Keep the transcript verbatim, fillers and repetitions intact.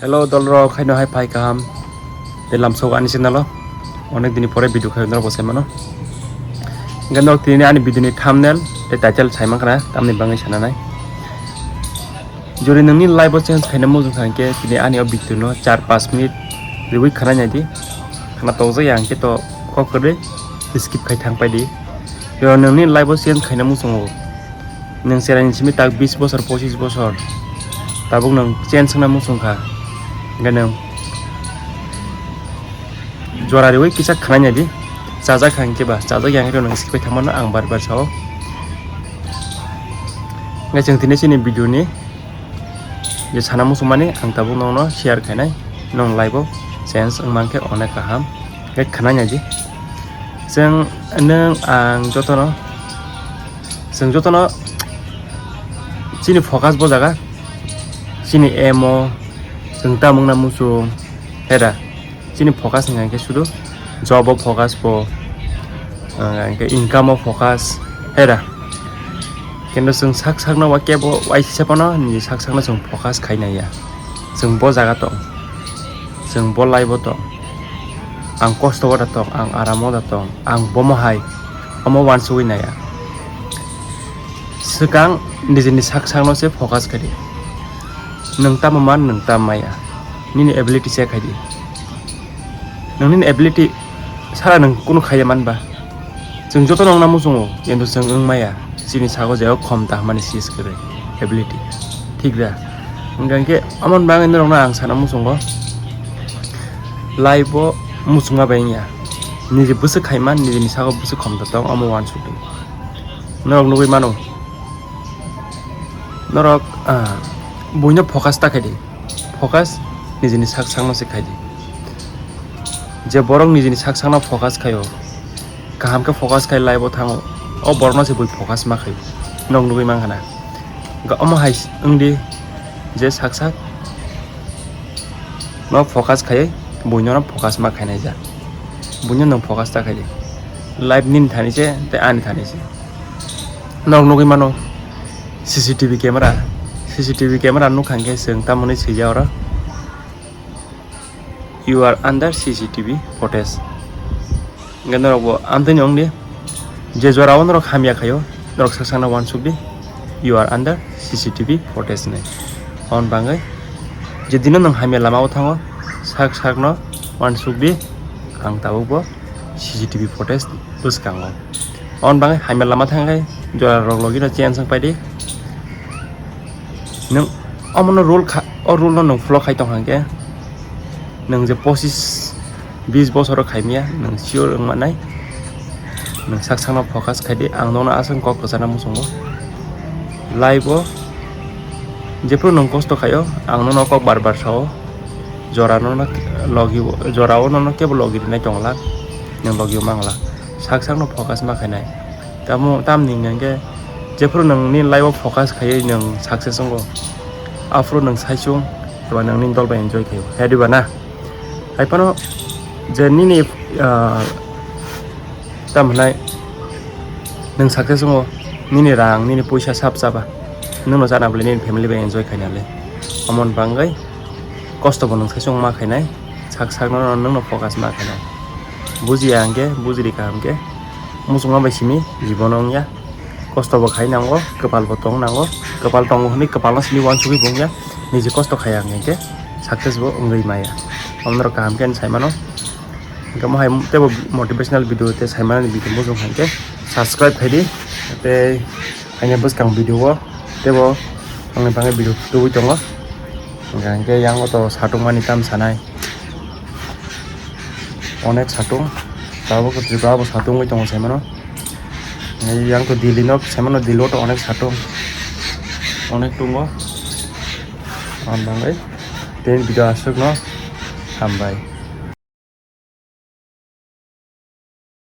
Hello dolrok, haino hai phai kaham. Tei lamsok ani channel o onek dini pore video khai norok bo sai mano. Hingke norok tini ani video ni thumbnail tei title sai mankha na, tamni bagwi sananai. Jori nongni life o change khaina muchung kha hingke tini ani o video no char panch minute riwi khana nai di. Khana tokjak ya hingke to kok kwrwi skip khai thang pai di. Jori nongni life o change khaina muchungo. Nwng cheraini simi tak bis bosor, pochis bosor, tabuk nwng change wngna muchung kha. Hingke nwng jora riwi kisa khwnai nai di, chajak kha hingke ba, chajak ya hingke nwng skip khai thangmano ang bar bar sao. Hingke chwng tini chini video ni je sana muchung mani ang tabuk nokno share khainai, nwng life o change wngma khe onek kaham. Hingke khwnai nai di, chwng nwng ang jotono Chwng jotono chini focus bo jaga, chini aim o chwng tamo wngna muchung, heda chini focus hwnka hwnkhe sudu job o focus bo, hwnka hwnkhe income o focus, heda kintu chwng sak sakno wa kebo waisa phano nini sak sakno chwng focus khai naiya, chwng bo jaga tong, chwng bo life o tong, ang kosto o da tong, ang aram o da tong, ang bomo hai omo wansugwi naiya. Swkang nijini sak sakno se focus khaidi. Nwng tamo man, nwng tam maya. Nini ability se khaidi. Nwng nini ability sara nwng kunu khaiya man ba. Chwng joto nongna muchungo, kintu chwng wng maya. Chini sago jeo khom ta hwnmani sis kwrwi ability. Thik da? Hwnkha hwnkhe amoni bagwi norokno ang sana muchungo. Life o muchungma bai wngya. Niji bwswk khaiman, nijini sago bwswk khom ta tong, omo wansukdi. Norok nugwi mano. Norok, ah, buino focus ta khaidi. Focus nijini sak sakno se khaidi. Je borok nijini sak sakno focus khaio, kaham khe focus khai life o thango, o borokno se bui focus ma khaio. Norok nugwi mankha na. Ga omo hai wngdi je sak sak no focus khaiwi buino no focus ma khainai ja. Buino nwng focus ta khaidi. Life nini thani se tei ani thani se. Norok nugwi mano C C T V camera, C C T V camera nukha hwnkhe chwng tamoni swijak oro, "You are under C C T V footage." Hwnkhe norok bo amtwini wngdi, je jorao norok hamya khaio, norok sak sakno wansukdi, "You are under C C T V footage" hinwi. Aboni bagwi je dino nwng hamya lama o thango, sak sakno wansukdi, ang tabuk bo C C T V footage bwskango. Aboni bagwi hamya lama thangkhe jora rok logino change wng paidi. Nwng omono rule kha, o rule no nwng follow khai tong kha hwnkhe, nwng je pochis bis bosoro khaimya, nwng sure wng mannai. Nwng sak sakno focus khaidi, ang nokno aswk kok kwchana muchungo. Life o jephru nwng kosto khaio, ang nono kok bar bar sao. Jora nono logi, jora o nono kebo logi rinai tongla, nwng logi o mangla. Sak sakno focus ma khainai. Tamo, tamni hwnkhe jephru nwng nini life o focus khaiwi nwng success wngo, aphuru nwng saichung eba nwng nini dol bai enjoy khaio. Hai diba na? Hai phano je nini, ah, tamo hwnai nwng success wngo, nini rang, nini puisa sab chaba, nwngno chana bwle nini family bai enjoy khaina le. Omoni bagwi kosto bo nwng saichung ma khainai, sak sakno nwngno focus ma khainai. Bujiya hwnkhe, bujiri kaham khe, muchungma bai simi jibono wngya. Kosto bo khai nango, kwpal bo tong nango, kwpal tongo hwnwi kwpalno simi wansugwi bo wngya, niji kosto khaiya hwnkhe success bo wngwi maya. Omo norok kaham khe saimano. Hwnkhe mohai teibo motivational video tei saimanani video muchung kha hwnkhe subscribe khaidi, tei haino bwskang video o teibo thangni bagwi video tubui tongo. Hwnkhe hwnkhe yang o to satung mani tam sanai. Onek satung, tabuk Tripura bo satung wngwi tongo saimano. Yang to Delhi no saimano, Delhi o to onek satung, onek tungo. Ang bangwi tei video aswk no hambai.